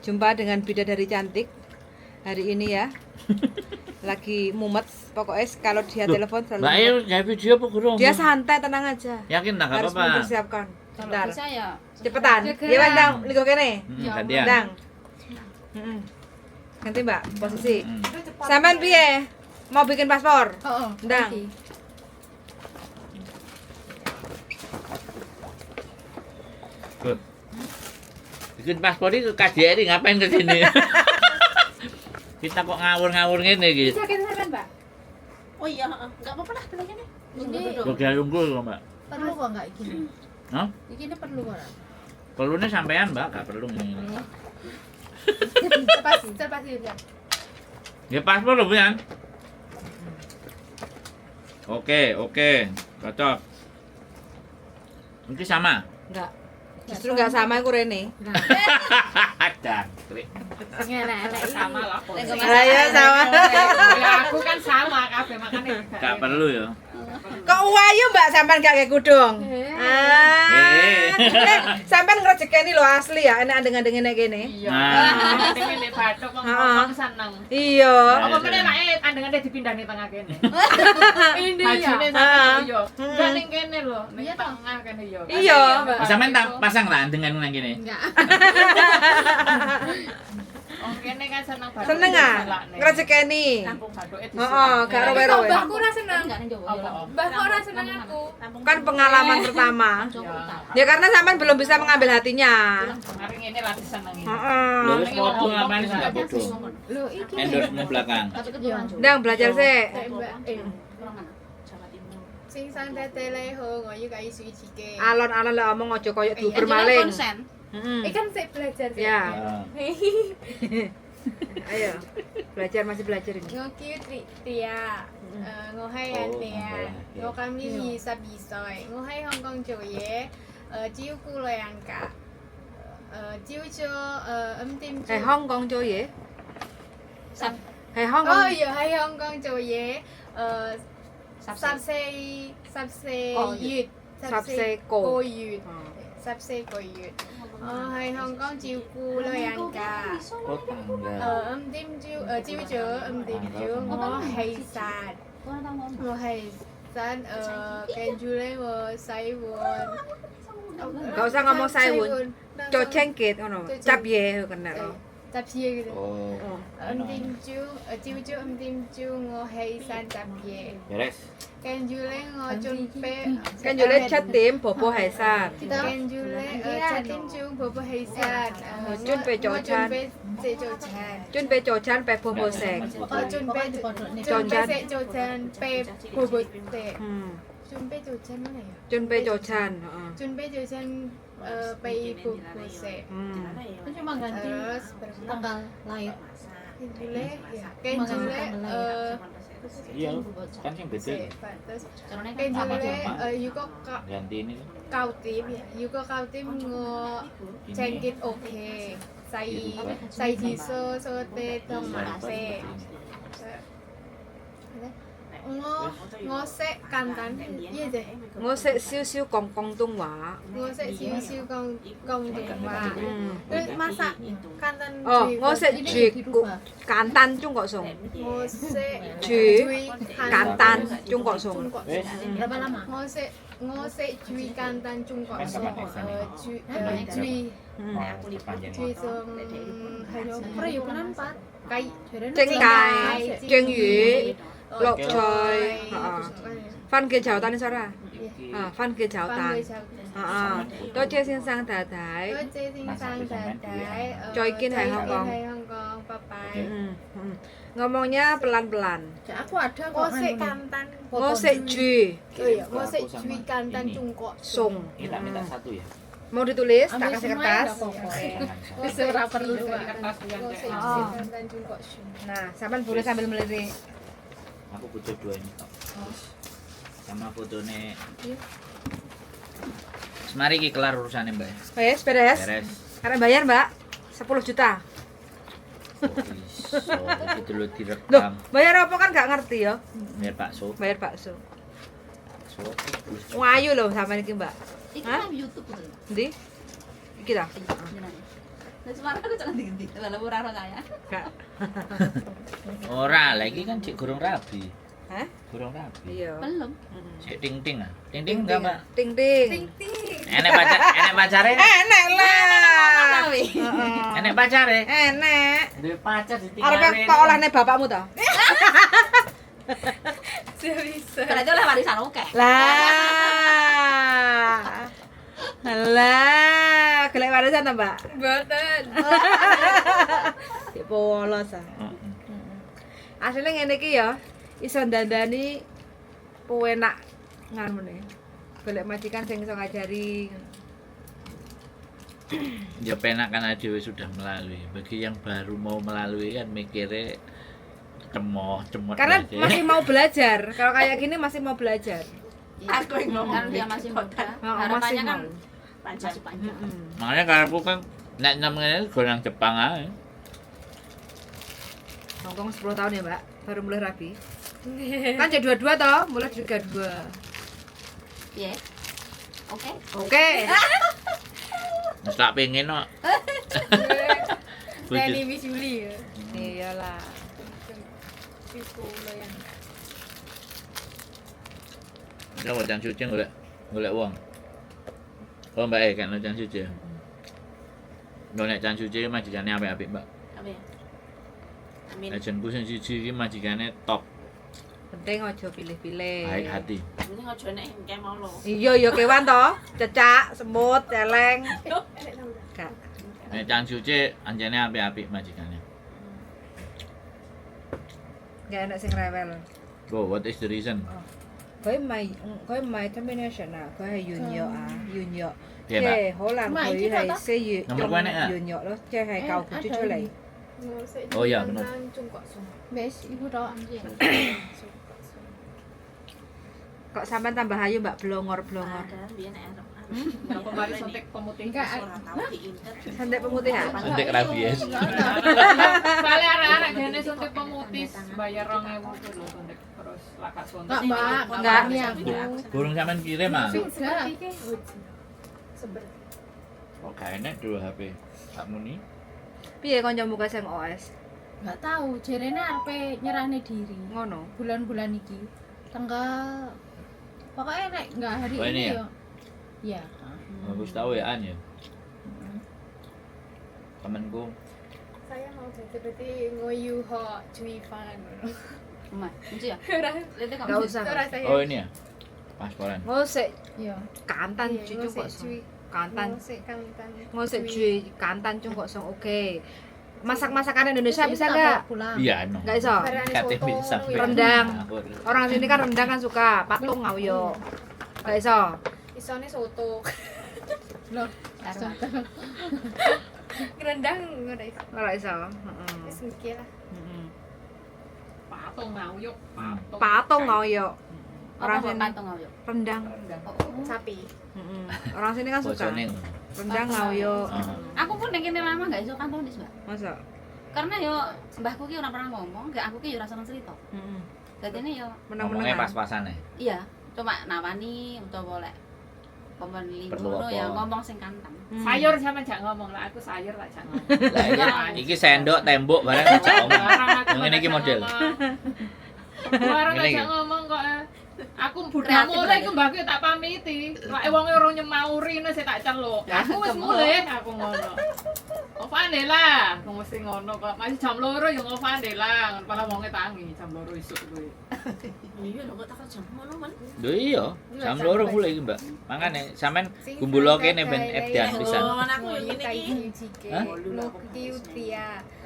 Jumpa dengan bidadari cantik hari ini ya. Lagi mumet, pokoknya kalau dia Loh, telepon selalu Mbak mumet. Ayu gawe video apa kurang? Dia santai, tenang aja. Yakin tak gak Harus apa-apa. mempersiapkan. Kalau Bentar. bisa ya Cepetan. Segera. Ya, Bang, linggo kene. Gantian. Ndang. Heeh. Ganti, Mbak, posisi. Sampean piye? Mau bikin paspor? Oh, Ndang. Good. Bikin paspor ini ke KJRI, ngapain ke sini? Kita kok ngawur-ngawur ngene iki. Bisa kita sampean, Mbak? Oh iya, heeh. Enggak apa-apa lah bilangnya nih. Ini Kok unggul kok, Mbak. perlu kok enggak gini? Hah? Ini perlu kok. Perlunya sampean, Mbak, gak perlu ngene. Cepat, cepat ya. Ya paspor lho, Buyan. Oke, oke. Cocok. Ini sama. Enggak. Justru enggak sama aku Rene. Jangkrik. Sama lah. Lah ya sama. Ya aku kan sama kabeh makane. Gak perlu ya. Kok wayu Mbak sampean gak kayak kudung? Ah. Eh. Sampean ngrejekeni lho asli ya, enak andeng-andeng nek kene. Iya. Nah. Ngene bathuk wong Heeh. ngomong seneng. Iya. Apa meneh lek andeng-andeng dipindahne tengah kene. Ini ya. Bajune Heeh. sampe yo. Enggak ning kene lho, ning Iya, toh. tengah kene yo. Iya. Sampean tak pasang lah dengan nang kene. Enggak. Wong kene kan seneng bathuk. Seneng ah, ngrejekeni. Bathuke Heeh, gak rowe-rowe. Mbahku ora seneng. Apa? Mbahku ora seneng aku. Kan pengalaman pertama. Ya karena sampean belum bisa mengambil hatinya. Mari ngene lah disenengi. Heeh. Lho wis padha ngapain sih gak padha. Lho iki. Endorse belakang. Ndang belajar sih. Mbak. 先生爹爹你好，我要介紹自己。 Alon-alon lek omong aja koyo diuber maling. Heeh. Eh kan saya belajar sih. Ya, Ya. ayo. Belajar, masih belajar ini. 我叫 Tia，我係阿哦 Tia，我今年22歲，我喺香港做嘢，照顧老人家，朝早5點喺香港做嘢。喺香哦，港。又喺香港做嘢，十四十四月， 14個個月，14個月，我喺香港照顧老人家。 Oh, tanggal. 5點朝，朝早5點鐘我起身，我起身，跟住咧我洗碗。 Gak usah ngomong 洗碗 Coceng kit ngono. Cap ye kena lo. 執嘢嘅啫。 Oh. 5點鐘，朝早5點鐘我起身執嘢， Beres. 跟住咧我準備。跟住咧7點婆婆起身。跟住咧，7點鐘婆婆起身，準備早餐我準備食早餐。準備早餐俾婆婆食。我準備準備食早餐俾婆婆食。準備早餐咩啊？準備早餐，heeh. 準備早餐俾婆婆食。 Itu cuma ganti Terus tanggal lahir. 跟住咧，跟住咧， Iya, kan yang beda. 食飯terus 跟住咧，如果 Ganti ini. 九點，如果9點我清潔屋企，洗洗廁所、掃地同埋洗。我識簡單嘢啫，我識少少講廣東話。我識少少講廣東話。嗯。 masak 簡單。哦，我識煮簡單中國餸。我識煮簡單中國餸。中國餸。 Berapa lama? 我識煮簡單中國餸，煮煮煮餸係咯，雞蒸雞、蒸魚、落菜，番茄炒蛋你識啦？啊，番茄炒蛋。啊，多謝先生太太。多謝先生太太。再見喺香港。再見喺香港，拜拜。 Ngomongnya pelan-pelan. Aku ada kok. 我識簡單。我識煮。我識煮簡單中國餸。 Ini tak minta satu ya. Mau ditulis, tak kasih kertas. Wis ora perlu. 我識煮簡單中國餸。 Nah, sampean boleh sambil melirik. Aku butuh dua ini kok. Sama fotonya. Mari ki kelar urusannya, Mbak. Wes, beres. Beres. Karena bayar, Mbak. 10 juta. Iso, iki dulu Loh, direkam. bayar apa kan gak ngerti ya? Bayar bakso. Bayar bakso. Bakso. Wayu loh sampean iki, Mbak. Iki Hah? nang YouTube betul. Ndi? Iki ta? Lah suara aku cok ngendi-ngendi. Lah ora ora kaya. Gak. Ora, lagi kan cik gurung rabi. Hah? Gurung rabi. Iya. Belum. Cik ting-ting ah. Ting-ting enggak, Mbak? Ting ting. Ting ting. Enek pacar, enek pacare? Enek lah. Tapi. Heeh. Enek pacare? Enek. Duwe pacar ditinggalin. Arep kok olehne bapakmu to? Bisa. Berarti oleh warisan oke. Lah. Lah, golek warisan ta, Mbak? Mboten. Sik polos ah. Heeh. Asline ngene iki ya, iso ndandani penak nganune. Golek majikan sing iso ngajari. Ya penak kan dhewe sudah melalui. Bagi yang baru mau melalui kan mikirnya cemoh, cemot Karena aja. masih mau belajar. Kalau kayak gini masih mau belajar. Aku yang ngomong. Kan dia masih muda. Oh, masih Harapannya kan mau. masih panjang. Mm-mm. Makanya karepku kan nek nang ngene go nang Jepang ae. Hongkong 10 tahun ya, Mbak. Baru mulai rabi. Kan jadi dua-dua toh, mulai juga dua. Piye? Oke. Oke. Wis tak pengen kok. Nani Miss Yuli ya. Iyalah. Iku lo yang. Ya wajang suci golek golek wong. Oh Mbak e kan wajang suci. Yo nek cang suci majikane apik-apik, Mbak. Apa ya? Amin. Ajenku sing siji iki majikane top, Penting ojo pilih-pilih. baik hati. Ini ojo nek kayak mau lo. Iya, iya kewan toh. Cecak, semut, celeng. Gak. Nek cang suci anjene apik-apik majikane. Gak enak sing rewel. Go, what is the reason? 佢唔係佢唔係 termination 啊，佢係完約啊，完約。即 Piye, Mbak? 係可能佢係4月用完約咯，即係舊僱主出嚟。 Oh iya, benar. Wes, iku tok. Kok sampean tambah ayu Mbak blongor-blongor. Ada biyen nek arep. Apa mari suntik pemutih. Enggak, Suntik pemutih ah? Suntik rabies. Soalnya arek-arek gene suntik pemutih bayar 2000 tuh lho suntik terus laka suntik. Enggak, Mbak. Enggak. Ini aku. Burung sampean kirim ah. Sudah. Kok gak enek dua HP. Tak muni. Piye kancamu kae sing OS? Enggak tahu, jerene arepe nyerahne diri. Ngono. Bulan-bulan iki. Tanggal pokoknya nek enggak hari Oh, ini ini ya? yo. Iya. Bagus tahu ya An ya. Temenku Saya mau jadi berarti ngoyu ho cui fan. Mbak, kunci ya? Enggak usah. Ora saya. Oh ini ya? Pasporan. Ngosek Iya. 簡單 Iya, 煮中國 ngosek 餸，簡單 Ngosek kantan. 我食住簡單中國餸 oke. Masak-masakan Indonesia Terus bisa ini tak nggak? bawa pulang. Iya, no. Nggak iso. Kate bisa. Rendang. Orang sini kan rendang kan suka, patung ngawyo. Nggak iso. Isone soto. Loh, soto. Rendang ora iso. Ora iso. Heeh. Wis mikir lah. Heeh. Patung ngayuk, patung. Patung ngawyo. Orang Apa sini patung ngayuk? rendang. Sapi. Heeh. Orang sini kan suka Bojone. rendang ngawyo. Heeh. Aku pun ning kene lama gak iso kantonis, Mbak. Masa? Karena yo mbahku ki ora pernah ngomong, gak aku ki yo ora seneng cerita. Heeh. Dadine yo Ngomongnya Meneng-menengan. pas-pasan ya. iya, cuma nawani utawa lek pembeli Perlu ngono apa? ya ngomong sing kantang. Sayur sama jak ngomong lah, aku sayur lah jak ngomong. Lah iki sendok tembok barang jak omong. Barang aku Yang ini iki tak model. ngomong. Barang Ngene tak iki. ngomong kok. eh. Aku budal Kreatif mulih berarti. iku mbahku tak pamiti. Lek wonge ora nyemauri ngono sik tak celuk. Aku wis mulih, aku ngono. Ovane lah, aku mesti ngono kok. Masih jam 2 ya ngovane lah, ngono malah wonge tangi jam 2 isuk kuwi. Iya lho kok takon jam ngono men. Lho iya, jam 2 mulai iki, Mbak. Makane sampean gumbulo kene ben edan pisan. aku yo ngene iki. Hah?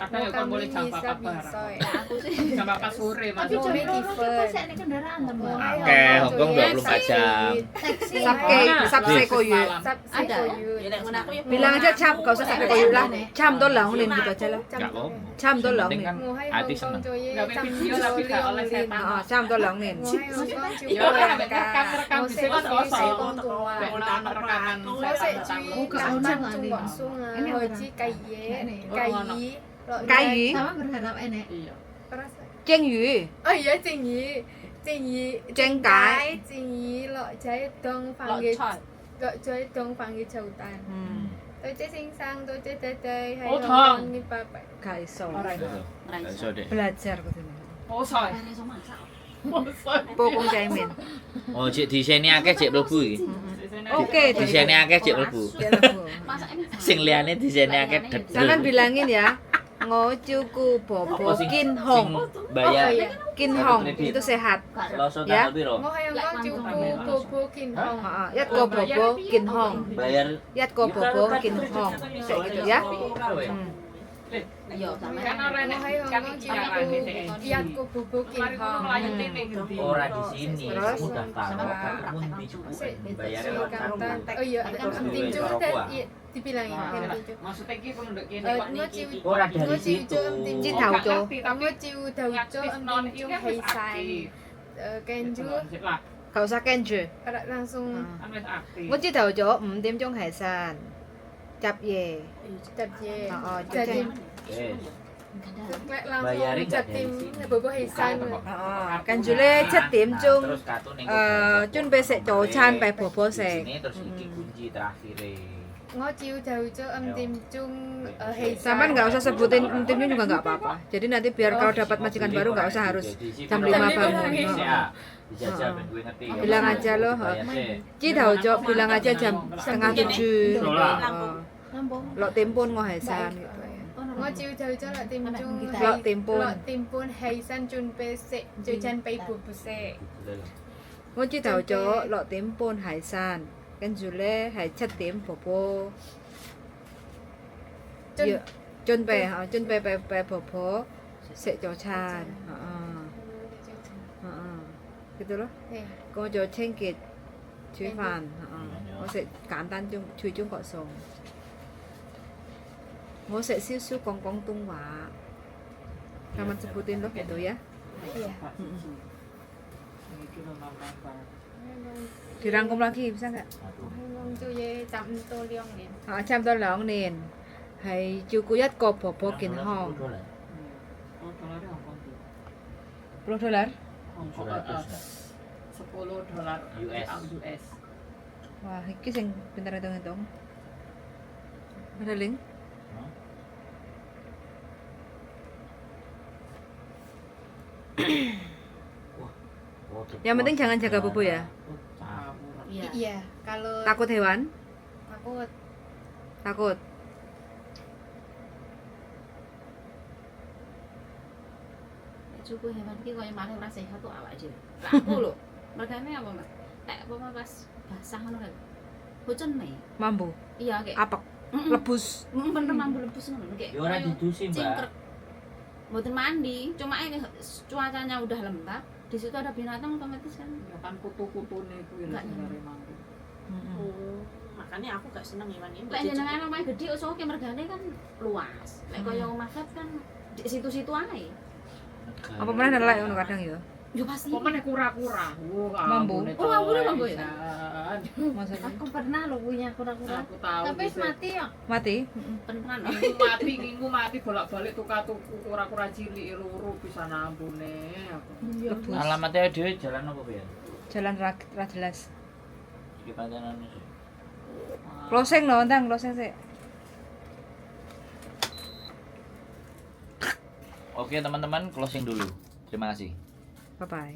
Kadang ya kon boleh jam 4 barang. Aku sih Jam 4 sore Mas. Tapi jam loro ki pas nek kendaraan ta, Mbak. Oke, Hongkong 24 jam. Taksi. Sabke, sabse koyu. Ada. Bilang aja jam, gak usah sampai koyu lah. Jam tuh lah, gitu aja lah. Gak apa. Jam tuh lah, Penting kan hati seneng. Gawe video tapi gak oleh setan. Heeh, jam tuh lah, nin. Ya ora nek rekam-rekam dhisik kan kosong. Nek ono rekaman setan. Kai Sama berharap enek. Iya. Ceng yu, Oh iya Cengyi, Cengyi, Cengkai. Cengyi, Lok Jae Dong Fangge, Lok Jae Dong Fangge Jautan. 多謝先生，多謝爹哋，好痛係拜拜。 Gak iso. Ora iso. Ora Gak iso. iso deh. Belajar kudune. Mosok. Ora iso masak. Mosok. Pokong caimin. Oh, cek diseni akeh cek mlebu iki. Oke, Diseni akeh cek mlebu. Cek mlebu. Masaknya Sing liyane diseni akeh dedel. Sampean bilangin ya, ngocuku bobo Apa sing- kin sing hong. Bayar Kin hong Kredit. itu sehat. Selasa Ya. tanggal piro? 我係用講照顧婆婆健康。 Heeh, yat ko bobo kin hong. Bayar Yat ko bobo kin hong. Kayak gitu ya. Iya, sama. Kan ora 我 enek 喺香 kan 港 iki 照 arane 顧 dhek. 一個婆婆健 Mari ngono 康。 mlayune ning ngendi. Ora di sini, Terus? kamu daftar Sama. kamu dicukupi bayarnya 最 lewat 簡 kartu. 單。哦iya, 五點鐘得dibilangin Nah, 五點鐘。 Maksudnya iki penduduk kene Eh, kok 我照 Ora dari 我照 situ. 咗五點 Ci 鐘。 tau jo. 我照頭咗五點鐘起晒，誒跟住 Lah, Gak usah kenju. langsung kan wis aktif. 我朝頭早5點鐘起身，執嘢。執嘢， Heeh, 就點 Eh, langsung Bayarin nggak 7點 dari sini? 婆婆起身。 Heeh, 跟住咧7點鐘 Nah, terus kartu ning 準備食早餐俾婆婆食。 Di sini terus iki kunci terakhir. 我朝頭早五點鐘誒起身。 Sampean nggak usah sebutin timnya juga nggak apa-apa. Jadi nanti biar kalau dapat majikan baru nggak usah harus jam 5 bangun. Bisa. Dijajal ben gue ngerti. Bilang aja loh, 朝頭早bilang aja jam 6:30. Heeh. Lambung. Lok tempun ngohesan gitu. 我朝頭早六點鐘六點半六點半起身準備食早餐俾婆婆食。我朝頭早6點半起身，跟住咧係7點婆婆準要準備嚇，準備俾俾婆婆食早餐。Heeh. Heeh. Gitu loh. 我就清潔煮飯。我食簡單中煮中國餸。我食少少講廣東話，咁sebutin loh gitu ya. Iya. Iki lho nambah. Dirangkum lagi bisa nggak? 香港做嘢差唔多兩年。啊，差唔多2年，係照顧一個婆婆健康。 Oh, dolar Hongkong tuh. 10 dolar? Hongkong 10 dolar US. US. Wah, iki sing pinter hitung-hitung. Ada link? Yang penting jangan jaga bobo ya. Iya. Iya, kalau Takut hewan? takut Takut. Nek cukup hewan iki koyo malah ora sehat tuh awake dhewe. Lah aku lho, mergane apa, Mas? Nek apa pas basah ngono kan. Hujan nih. Mambu, Iya kayak apek, lebus. Bener mambu lebus ngono kayak. Ya ora koyo didusi, Mbak. cingkrek. Mboten mandi, cuma ini cuacanya udah lembab, di situ ada binatang otomatis kan. Ya kan kutu-kutune kuwi lho Nggak sing gare mambu. Oh, makanya aku gak seneng hewan ini. Lek jenengan omahe gede wis oke mergane kan luas. Lek koyo omah flat kan di situ-situ ae. Apa meneh nelek ngono kadang ya. Yo pasti. Apa meneh kura-kura. Wah, Mambu. ambune Oh, mambu telek, mambu ya? Isan. Maksudnya Aku pernah loh punya kura-kura. Aku tahu. Tapi wis mati ya. mati. Beneran. Ngingu mati, ngingu mati bolak-balik tukar tuku kura-kura cilik loro pisan ambune aku. Lebus. Alamatnya dhewe jalan apa ya? Jalan ra ra jelas. Iki pancen sih. Closing no, ndang closing sih. Oke, teman-teman, closing dulu. Terima kasih. Bye bye.